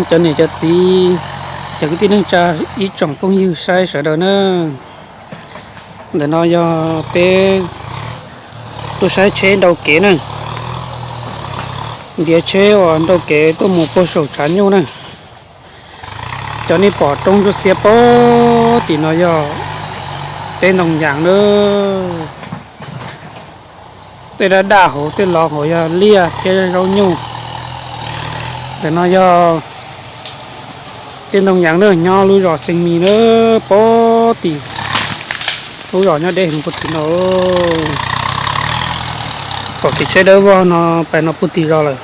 Cov niam cov txiv, cov kwv tij neej tsa, ib tsoom phooj ywg saib sawv daws na, ntawm no yog peb tuaj saib tsheb nrau kev na, ntiav tsheb uas nrau kev tuaj mus puag saum tshav nyuj na. Cov nej pom roob ntsuab xiab pem tim no yog teb ntoo yas na. Tej daj daj hauv tej los hauv yog liaj thiab zaub nyuj. Ntawm no yog teb ntoo yas na, nyob lub zos Xees Mis na, pem tim lub zos nyob deb heev puag tim no. Pom kev tsheb dawb vog no pais no puag tim zos lawm.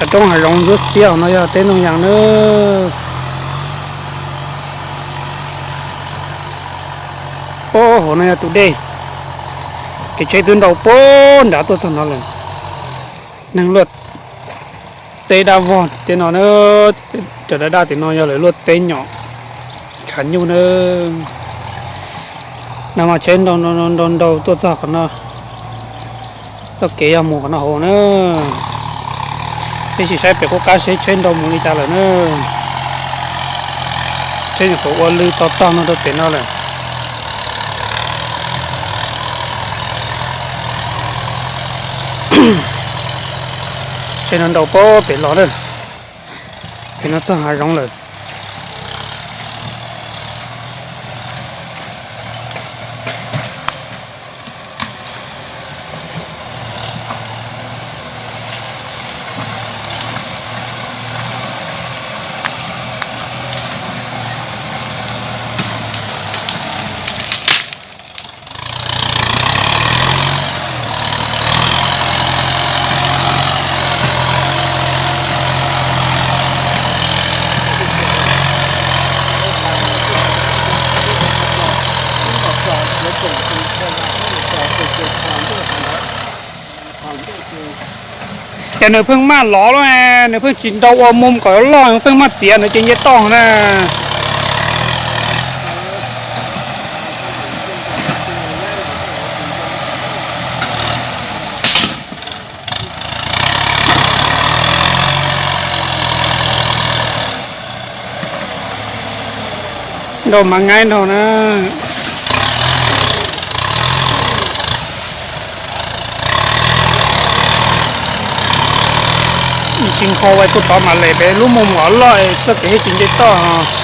Cov roob hav zoov ntsuab xiab hauv no yog teb ntoo yas na. Pem hauv no yog tus dej. Kev tsheb twb nrau pem nrad tuaj txog no lawm. Neeg luaj teb daj vog tim no na, cov daj daj tim no yog lawv luaj teb nyom tshav nyuj na. No mas tsheb nrau nrau nrau tuaj txog qhov no. Txoj kev yog mus qhov no hauv na. Peb sim saib pem qub qab seb tsheb nrau mus li cas lawm na. Tsheb nyuam qhuav ua lw to tog no rau pem no lawm. Tsheb no nrau pem los na. Pem no txog hav zoov lawm. Ces nws pheej maj lov lawm, nws pheej tsis nrau ua mus kom loj, nws pheej maj txiav nws ces nce toj na. Nrau mas ngaib nrau na. Tsis nkhaus vas kuj tod mam lem pem lub mus kom loj, txoj kev thiaj tsis nce toj.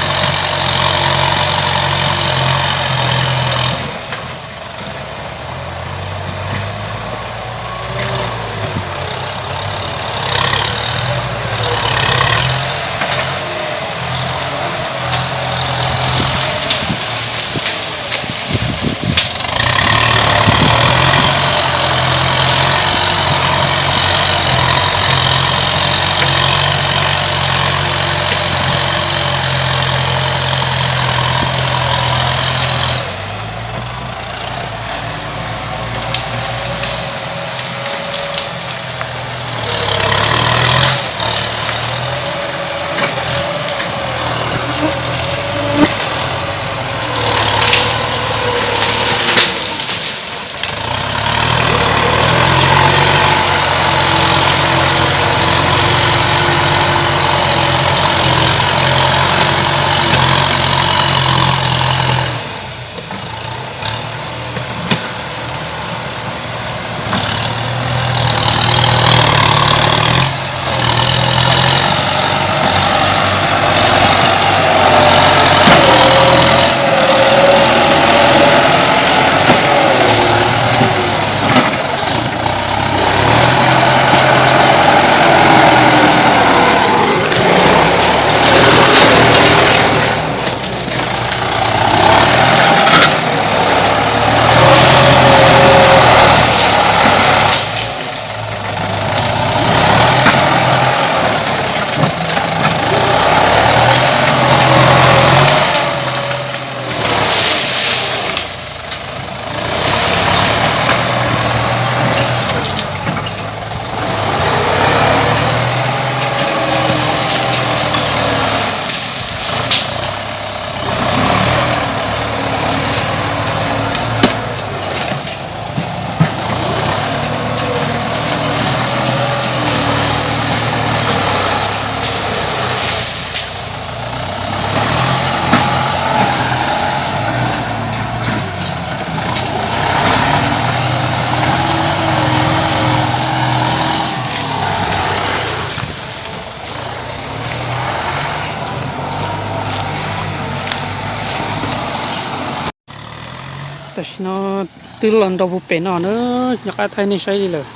Tam sim no twb los nrau puag pem no na, nco qab thaij nej saib li lawm.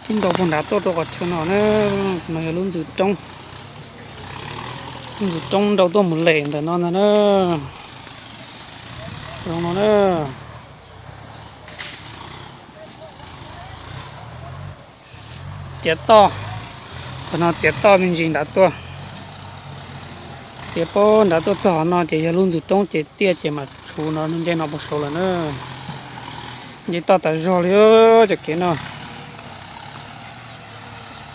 Twb nrau puag nrad tuaj rau qhov chaw no na, no yog lub ntxwg roob. Lub ntxwg roob nrau tuaj mus lem ntawm no ntag na. Zoo no na. Txiav toj, qhov no txiav toj me ntsis nrad tuaj. Txiav puag nrad tuaj txog qhov no ces yog lub ntxwg roob ces tiaj ces mas tshuv no nce no puag saud lawm na. Nce toj tas zog li cov kev no.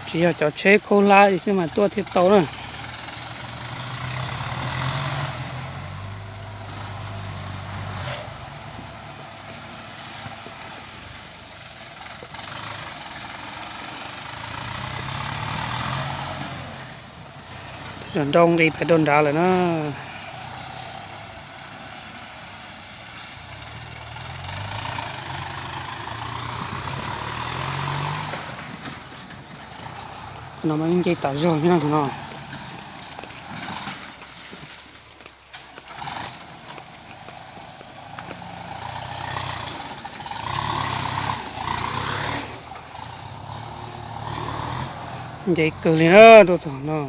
Tsis yog cov tsheb khaub hlab li xwb mas tuaj thiaj tau na. Zos nrau nqis pem rau nrad lawm na. No mas nce tas zog no. Nce kawg li na, tuaj txog no.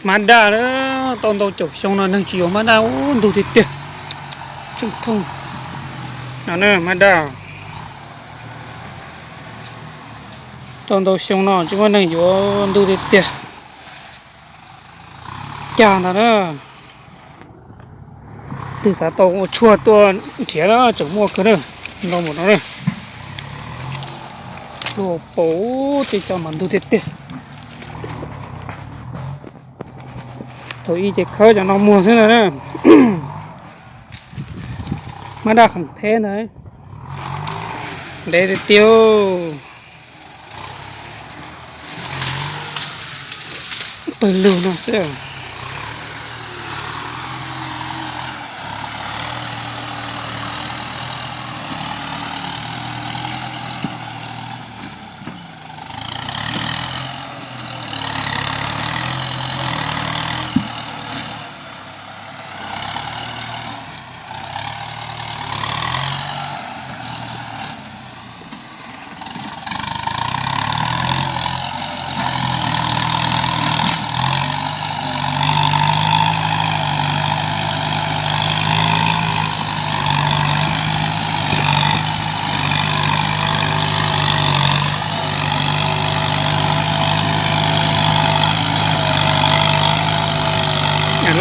Hmab daj, tau ntau caum xyoo no neeg tsis yuav hmab daj, ub ntug tiag tiag. Tseem thooj no na, hmab daj. Tau ntau xyoo no tsis muaj neeg yuav, ntug tiag tiag. Cag ntag na. Twb xav tau ua tshuaj tuaj nrhiav na, tseem muaj kawg na. Ntau npaum no na. Luaj paum tej cov mas ntug tiag tiag. Thaum ub ces khawb cov no muag xwb na. Hmab daj qhov theb ntag. Ntev tiag tiag. Pawg lug no xwb.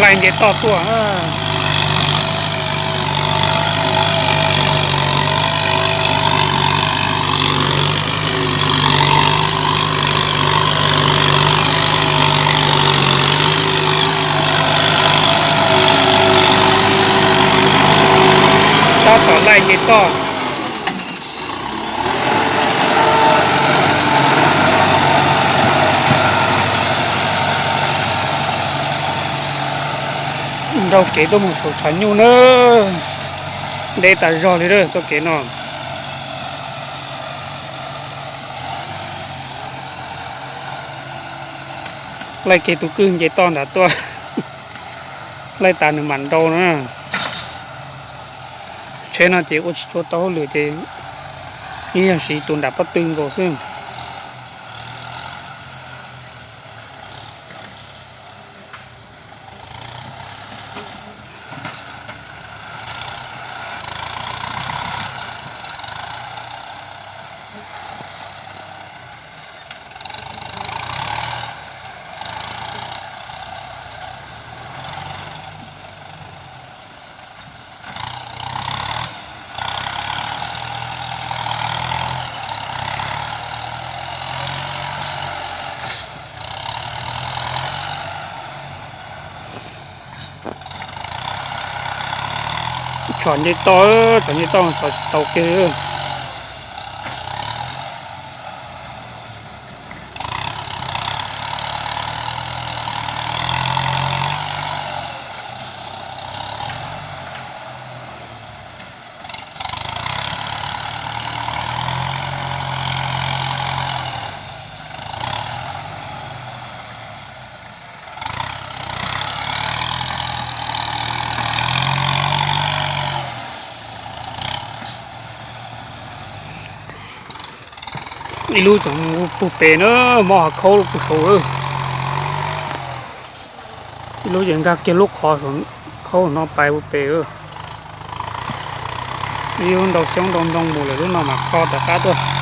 Laij nce toj tuaj. Tab tom laij nce toj. Nrau kev tuaj mus saum tshav nyuj na. Ntev tas zog li txoj kev no. Laij kev tus kwj nce toj nrad tuaj. Laij tas nws mam nrau na. Tsheb no ces ua tsis tshua tau hauj lwm ces yeej yog siv tus nram pob tw nkaus xwb. Tshom nce toj, tshom nce toj tshom tsis tau kiag. Ib lub tseem mus puag pem na, mob hav khaub puag saud. Ib lub ces nkag kiag lub qhov khaub no pais puag pem. Ib lub ntau xyoob ntau ntoo mus lawm, lub no mas kho tom qab tuaj.